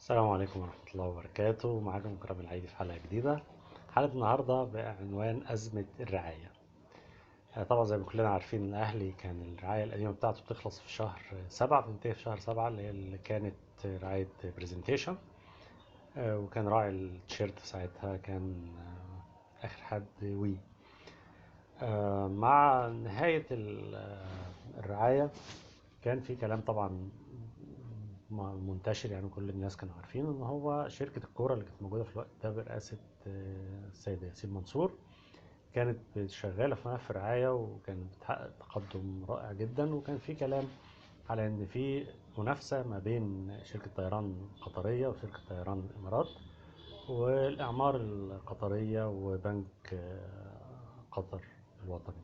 السلام عليكم ورحمة الله وبركاته. معاكم كرم العيدي في حلقة جديدة. حلقة النهاردة بعنوان أزمة الرعاية. طبعا زي ما كلنا عارفين الأهلي كان الرعاية القديمة بتاعته بتخلص في شهر 7، بتنتهي في شهر 7 اللي هي اللي كانت رعاية برزنتيشن، وكان راعي التيشيرت في ساعتها كان آخر حد وي. مع نهاية الرعاية كان في كلام طبعا منتشر، يعني كل الناس كانوا عارفين ان هو شركة الكورة اللي كانت موجودة في الوقت ده برئاسة السيد ياسين منصور كانت شغالة في ملف الرعاية وكانت بتحقق تقدم رائع جدا، وكان في كلام على ان في منافسة ما بين شركة طيران قطرية وشركة طيران الامارات والاعمار القطرية وبنك قطر الوطني.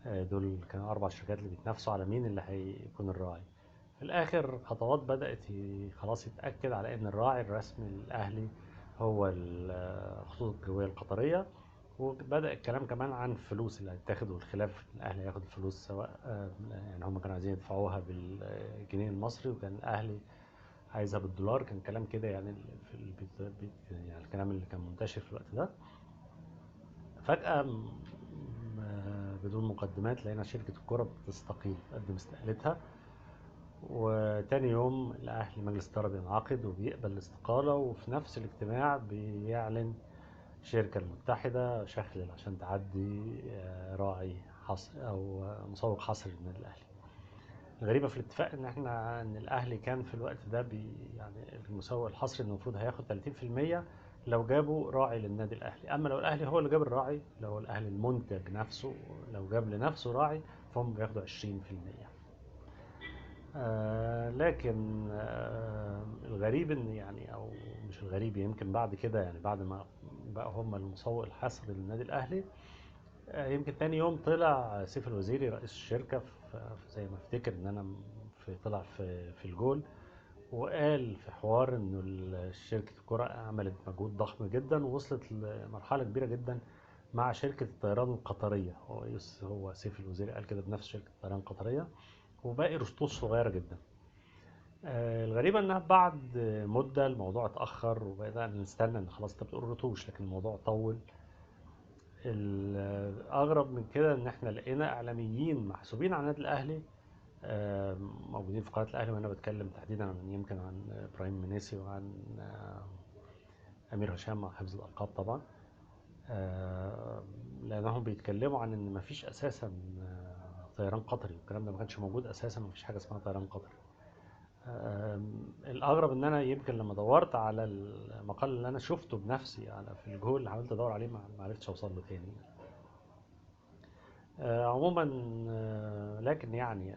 دول كانوا 4 شركات اللي بيتنافسوا على مين اللي هيكون الراعي. في الآخر خطوات بدأت خلاص يتأكد على إن الراعي الرسمي للأهلي هو الخطوط الجوية القطرية، وبدأ الكلام كمان عن الفلوس اللي هتتاخد والخلاف الأهلي هياخد الفلوس، سواء يعني هم كانوا عايزين يدفعوها بالجنيه المصري وكان الأهلي عايزها بالدولار، كان كلام كده يعني في يعني الكلام اللي كان منتشر في الوقت ده. فجأة بدون مقدمات لقينا شركة الكرة بتستقيل، بتقدم استقالتها، وتاني يوم الأهلي مجلس إدارة بينعقد وبيقبل الاستقالة، وفي نفس الاجتماع بيعلن الشركة المتحدة شخلل عشان تعدي راعي حصر أو مسوق حصري للنادي الأهلي. الغريبة في الاتفاق إن إحنا إن الأهلي كان في الوقت ده يعني المسوق الحصري المفروض هياخد 30% لو جابوا راعي للنادي الأهلي، أما لو الأهلي هو اللي جاب الراعي، لو الأهلي المنتج نفسه لو جاب لنفسه راعي فهم بياخدوا 20%. لكن الغريب ان يعني او مش الغريب، يمكن بعد كده يعني بعد ما بقى هم المسوق الحصري للنادي الاهلي، يمكن تاني يوم طلع سيف الوزيري رئيس الشركة في زي ما افتكر ان انا في طلع في الجول وقال في حوار انه شركة الكره عملت مجهود ضخم جدا ووصلت لمرحلة كبيرة جدا مع شركة الطيران القطرية. هو سيف الوزيري قال كده بنفس شركة الطيران القطرية، وباقي رسطوس صغيرة جدا. الغريبة انها بعد مدة الموضوع اتأخر وبدأنا نستنى ان خلاص انت بتقول رتوش، لكن الموضوع طول. الأغرب من كده ان احنا لقينا اعلاميين محسوبين على النادي الاهلي، موجودين في قناة الاهلي، وانا بتكلم تحديدا عن يمكن عن ابراهيم منيسي وعن امير هشام مع حفظ الالقاب طبعا، لانهم بيتكلموا عن ان مفيش اساسا طيران قطري، والكلام ده ما كانش موجود اساسا، ما فيش حاجة اسمها طيران قطري. الاغرب ان انا يمكن لما دورت على المقال اللي انا شفته بنفسي على في الجول اللي حاولت ادور عليه ما عرفتش اوصل له تاني. عموما لكن يعني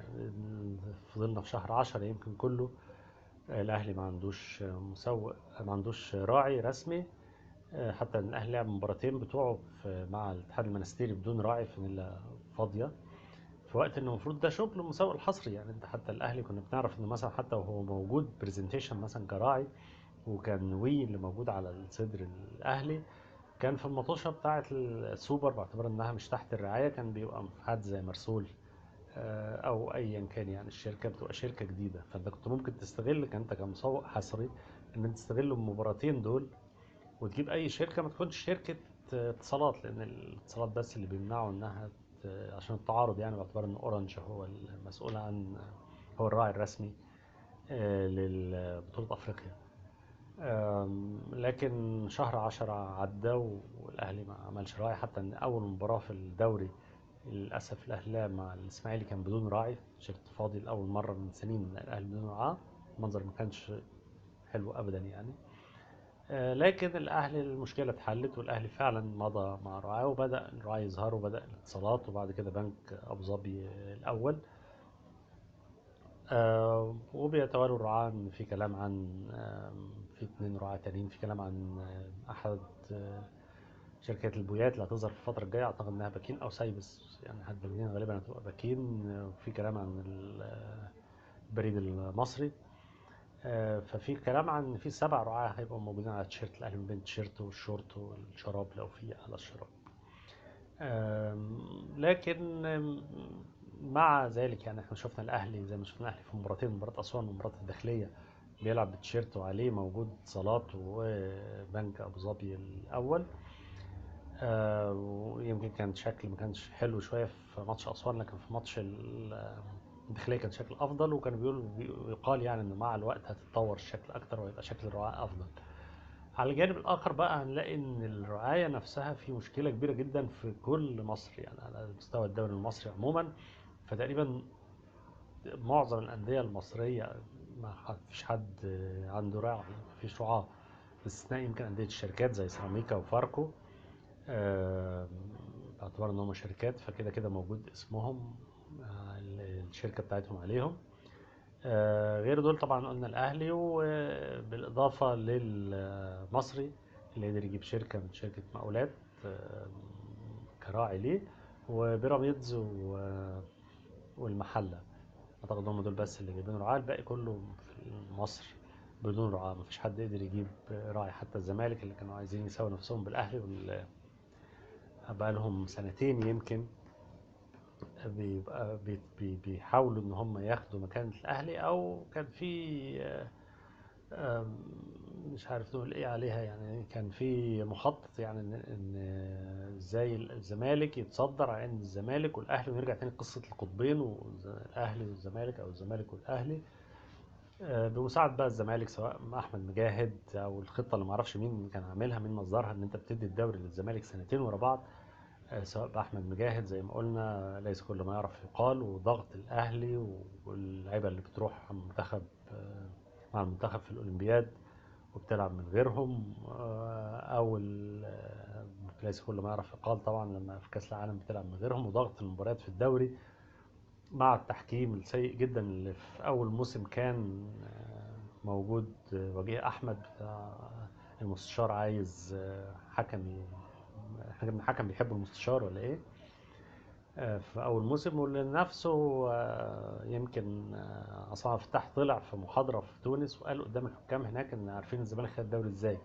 فضلنا في شهر 10 يمكن كله الاهلي ما عندوش مسوق، ما عندوش راعي رسمي، حتى ان الاهلي لعب مباراتين بتوعه مع الاتحاد المنستيري بدون راعي، فانيلا فاضية، في وقت انه المفروض ده شغل المسوق الحصري. يعني انت حتى الاهلي كنا بنعرف انه مثلا حتى وهو موجود برزنتيشن مثلا كراعي، وكان وي اللي موجود على الصدر الاهلي كان في المطوشه بتاعه السوبر باعتبار انها مش تحت الرعاية، كان بيبقى حد زي مرسول او ايا كان، يعني الشركة بتبقى شركة جديدة، فانت كنت ممكن تستغل انت كمسوق حصري ان انت تستغل المباراتين دول وتجيب اي شركة ما تكونش شركة اتصالات، لان الاتصالات بس اللي بيمنعوا انها عشان التعارض، يعني باعتبار ان اورنج هو المسؤول عن، هو الراعي الرسمي لبطولة افريقيا. لكن شهر 10 عدى والاهلي ما عملش راعي، حتى ان اول مباراة في الدوري للاسف الاهلي لعب مع الاسماعيلي كان بدون راعي، شفت فاضي لاول مرة من سنين الاهلي بدون رعاه، المنظر ما كانش حلو ابدا يعني. لكن الاهلي المشكلة اتحلت، والاهلي فعلا مضى مع رعاه، وبدا الرعاة يظهر، وبدا الاتصالات، وبعد كده بنك ابو ظبي الاول، وبيتوالوا الرعاة. ان في كلام عن في 2 رعاة تانيين، في كلام عن احد شركات البويات اللي هتظهر في الفترة الجاية، اعتقد انها باكين او سايبس، يعني حد الاثنين غالبا هتبقى باكين. وفي كلام عن البريد المصري، ففي كلام عن في 7 رعاة هيبقوا موجودين على تيشيرت الاهلي، من بين التيشيرت والشورت والشراب لو في على الشراب. لكن مع ذلك يعني احنا شفنا الاهلي زي ما شفنا الاهلي في مباراتين، مباراة اسوان ومباراة الداخلية، بيلعب بتيشيرت وعليه موجود اتصالات وبنك ابو ظبي الاول. ويمكن كان شكل ما كانش حلو شوية في ماتش اسوان، لكن في ماتش الداخلية كان شكل افضل، وكانوا بيقولوا يقال يعني انه مع الوقت هتتطور الشكل اكتر ويبقى شكل الرعاة افضل. على الجانب الاخر بقى هنلاقي ان الرعاية نفسها في مشكلة كبيرة جدا في كل مصر، يعني على مستوى الدوري المصري عموما. فتقريبا معظم الاندية المصرية ما فيش حد عنده راعي، ما فيش رعاه، باستثناء يمكن اندية الشركات زي سيراميكا وفاركو، باعتبار ان هم شركات فكده كده موجود اسمهم، الشركة بتاعتهم عليهم. غير دول طبعا قلنا الاهلي، وبالاضافة للمصري اللي قدر يجيب شركة من شركة مقاولات كراعي ليه، وبيراميدز والمحله. اعتقد هم دول بس اللي جايبين رعاه، الباقي كله في مصر بدون رعاه، مفيش حد قدر يجيب راعي. حتى الزمالك اللي كانوا عايزين يساووا نفسهم بالاهلي بقى لهم سنتين يمكن بيبقى بيحاولوا ان هم ياخدوا مكانة الاهلي، او كان في مش عارف نقول ايه عليها، يعني كان في مخطط يعني ان ازاي الزمالك يتصدر عند الزمالك والاهلي، ونرجع تاني قصة القطبين والاهلي والزمالك او الزمالك والاهلي، بمساعدة بقى الزمالك سواء مع احمد مجاهد او الخطة اللي معرفش مين كان عاملها مين مصدرها، ان انت بتدي الدوري للزمالك سنتين ورا بعض، سواء بأحمد مجاهد زي ما قلنا ليس كل ما يعرف يقال، وضغط الأهلي واللعيبة اللي بتروح منتخب مع المنتخب في الأولمبياد وبتلعب من غيرهم، أو ليس كل ما يعرف يقال طبعا لما في كأس العالم بتلعب من غيرهم، وضغط المباريات في الدوري مع التحكيم السيء جدا اللي في أول موسم كان موجود وجيه أحمد بتاع المستشار عايز حكم حكم بيحب المستشار ولا ايه في اول موسم، واللي نفسه يمكن عصام فتح طلع في محاضرة في تونس وقال قدام الحكام هناك ان عارفين الزمالك خد الدوري ازاي.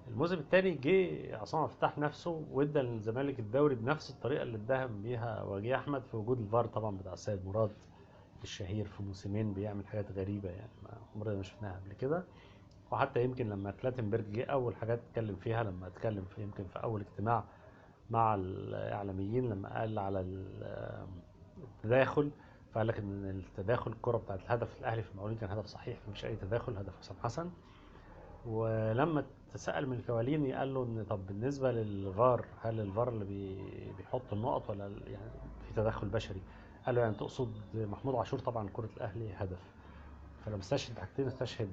الموسم الثاني جه عصام فتح نفسه وادى للزمالك الدوري بنفس الطريقة اللي اداها بيها وجيه احمد في وجود الفار طبعا بتاع السيد مراد الشهير، في موسمين بيعمل حاجات غريبة يعني ما عمرنا ما شفناها قبل كده. وحتى يمكن لما كلاتنبرج جه اول حاجات اتكلم فيها، لما اتكلم في يمكن في اول اجتماع مع الاعلاميين لما قال على التداخل، فقال لك ان التداخل الكره بتاعت الهدف الاهلي في المقاولين كان هدف صحيح مفيش اي تداخل، هدف حسام حسن. ولما تسأل من الكواليني قال له ان طب بالنسبة للفار، هل الفار اللي بيحط النقط ولا يعني في تدخل بشري؟ قال له يعني تقصد محمود عاشور طبعا كره الاهلي هدف. فلما استشهد بحاجتين، استشهد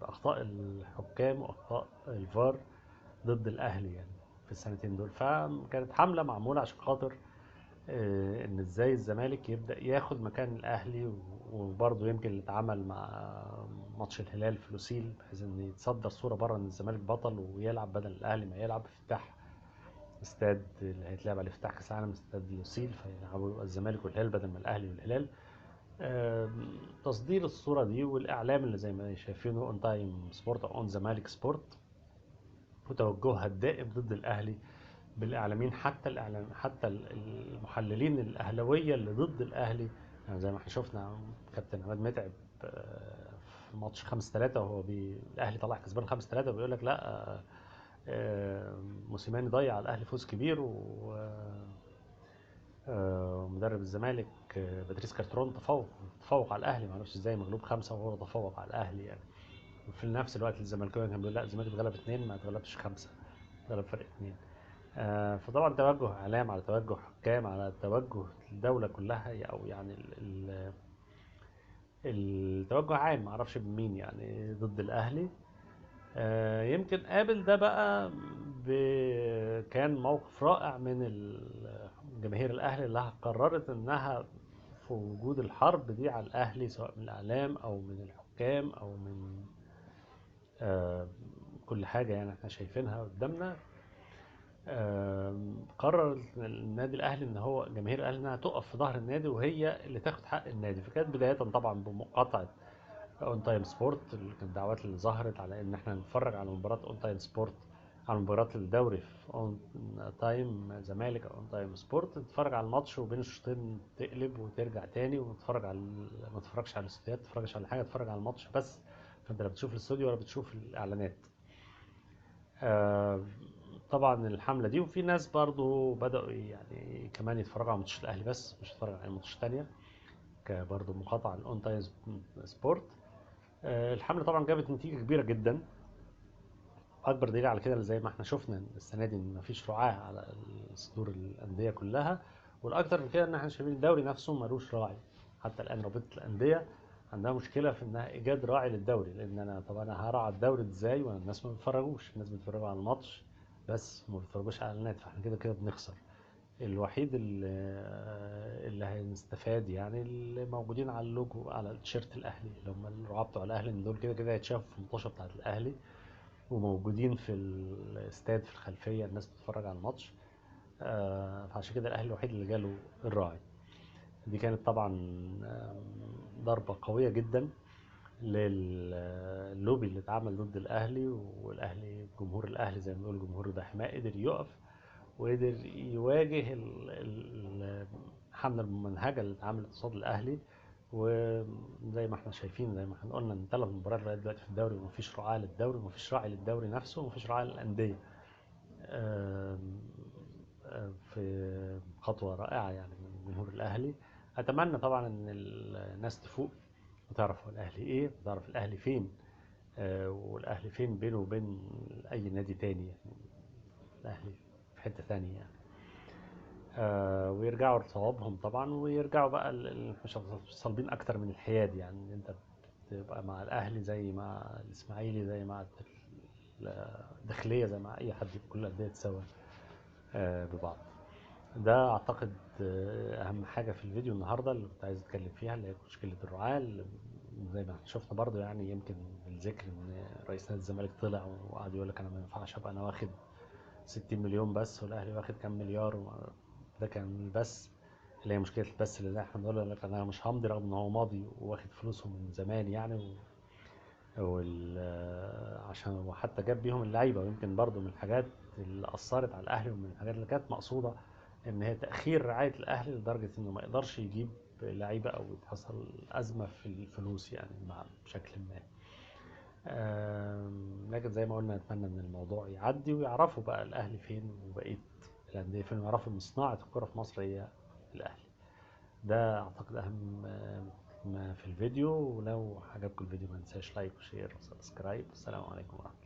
باخطاء الحكام واخطاء الفار ضد الاهلي يعني في السنتين دول. فكانت حمله معمولة عشان خاطر ان ازاي الزمالك يبدا ياخد مكان الاهلي، وبرضه يمكن اللي اتعمل مع ماتش الهلال في لوسيل بحيث ان يتصدر صوره بره ان الزمالك بطل ويلعب بدل الاهلي ما يلعب، افتتاح استاد اللي هيتلعب عليه افتتاح كاس العالم استاد لوسيل، فيلعبوا الزمالك والهلال بدل ما الاهلي والهلال. تصدير الصورة دي والاعلام اللي زي ما شايفينه اون تايم سبورت او اون زمالك سبورت، وتوجهها الدائم ضد الاهلي بالاعلاميين، حتى الاعلام حتى المحللين الاهلاوية اللي ضد الاهلي، يعني زي ما احنا شفنا كابتن عماد متعب في ماتش 5-3 وهو الاهلي طلع كسبان 5-3 وبيقول لك لا موسيماني ضيع الاهلي فوز كبير، ومدرب الزمالك باتريس كارترون تفوق على الاهلي، ما اعرفش ازاي مغلوب 5 وهو تفوق على الاهلي يعني. وفي نفس الوقت الزملكاويه كان بيقول لا الزمالك اتغلب 2 ما اتغلبش 5، اتغلب فرق 2. فطبعا توجه اعلام على توجه حكام على توجه الدولة كلها، او يعني التوجه عام ما اعرفش بمين يعني ضد الاهلي. يمكن قابل ده بقى كان موقف رائع من جماهير الاهلي اللي قررت انها في وجود الحرب دي على الاهلي سواء من الاعلام او من الحكام او من كل حاجة يعني احنا شايفينها قدامنا. قرر النادي الاهلي ان هو جماهير الاهلي انها تقف في ظهر النادي وهي اللي تاخد حق النادي. فكانت بداية طبعا بمقاطعة اون تايم سبورت، اللي كانت الدعوات اللي ظهرت على ان احنا نتفرج على مباراة اون تايم سبورت على مباريات الدوري في اون تايم زمالك او اون تايم سبورت، تتفرج على الماتش وبين الشوطين تقلب وترجع تاني وتتفرج على، ما تتفرجش على الاستوديوهات، ما تتفرجش على حاجة، تتفرج على الماتش بس. فانت لا بتشوف الاستوديو ولا بتشوف الاعلانات. طبعا الحملة دي، وفي ناس برضو بداوا يعني كمان يتفرجوا على ماتش الاهلي بس، مش يتفرجوا على ماتش تانية، كبرضو مقاطعه الاون تايم سبورت. الحملة طبعا جابت نتيجة كبيرة جدا. اكبر دليل على كده زي ما احنا شفنا السنة دي ان مفيش رعاه على صدور الاندية كلها، والاكثر من كده ان احنا شايفين الدوري نفسه ملوش راعي حتى الان. رابطه الاندية عندها مشكلة في انها ايجاد راعي للدوري، لان انا طب انا هرعى الدوري ازاي وانا الناس ما بيتفرجوش؟ الناس بيتفرجوا على الماتش بس، ما بيتفرجوش على الاعلانات، فاحنا كده كده بنخسر. الوحيد اللي هنستفاد يعني اللي موجودين على اللوجو على التيشيرت الاهلي، اللي هم الرعاة بتوع الاهلي، ان دول كده كده هيتشافوا في المطوشه بتاعت الاهلي وموجودين في الاستاد في الخلفية، الناس بتتفرج على الماتش. فعشان كده الاهلي الوحيد اللي جاله الراعي. دي كانت طبعا ضربه قوية جدا للوبي اللي اتعمل ضد الاهلي، والاهلي جمهور الاهلي زي ما بنقول جمهور ده حماء، قدر يقف وقدر يواجه الحملة الممنهجه اللي اتعملت قصاد الاهلي. وزي ما احنا شايفين، زي ما احنا قلنا، ان 3 مباريات لغاية دلوقتي في الدوري ومفيش رعاه للدوري، ومفيش راعي للدوري نفسه، ومفيش رعاه للاندية. في خطوة رائعة يعني من جمهور الاهلي. اتمنى طبعا ان الناس تفوق وتعرف هو الاهلي ايه، وتعرف الاهلي فين، والاهلي فين بينه وبين اي نادي تاني، يعني الاهلي في حتة تانية يعني. ويرجعوا لصوابهم طبعا، ويرجعوا بقى مش صلبين اكتر من الحياد، يعني انت بتبقى مع الاهلي زي مع الاسماعيلي زي مع الداخلية زي مع اي حد، كل الاندية تساوي ببعض. ده اعتقد اهم حاجة في الفيديو النهارده اللي كنت عايز اتكلم فيها، اللي هي مشكلة الرعاة، اللي زي ما شفنا برضو يعني يمكن بالذكر ان رئيس نادي الزمالك طلع وقعد يقول لك انا ما ينفعش ابقى انا واخد 60 مليون بس والاهلي واخد كام مليار، ده كان البث اللي هي مشكلة البث اللي احنا بنقول لك انا مش همضي رغم ان هو ماضي وواخد فلوسه من زمان يعني، عشان وحتى جاب بيهم اللعيبة. ويمكن برضو من الحاجات اللي اثرت على الاهلي ومن الحاجات اللي كانت مقصوده ان هي تاخير رعاية الاهلي لدرجة انه ما يقدرش يجيب لعيبة او تحصل ازمة في الفلوس يعني بشكل ما. لكن زي ما قلنا نتمنى ان الموضوع يعدي ويعرفوا بقى الاهلي فين وبقية الاندية فين، ويعرفوا ان صناعة الكره في مصر هي الاهلي. ده اعتقد اهم ما في الفيديو، ولو عجبكم الفيديو ما تنساش like و share و subscribe. والسلام عليكم ورحمة الله.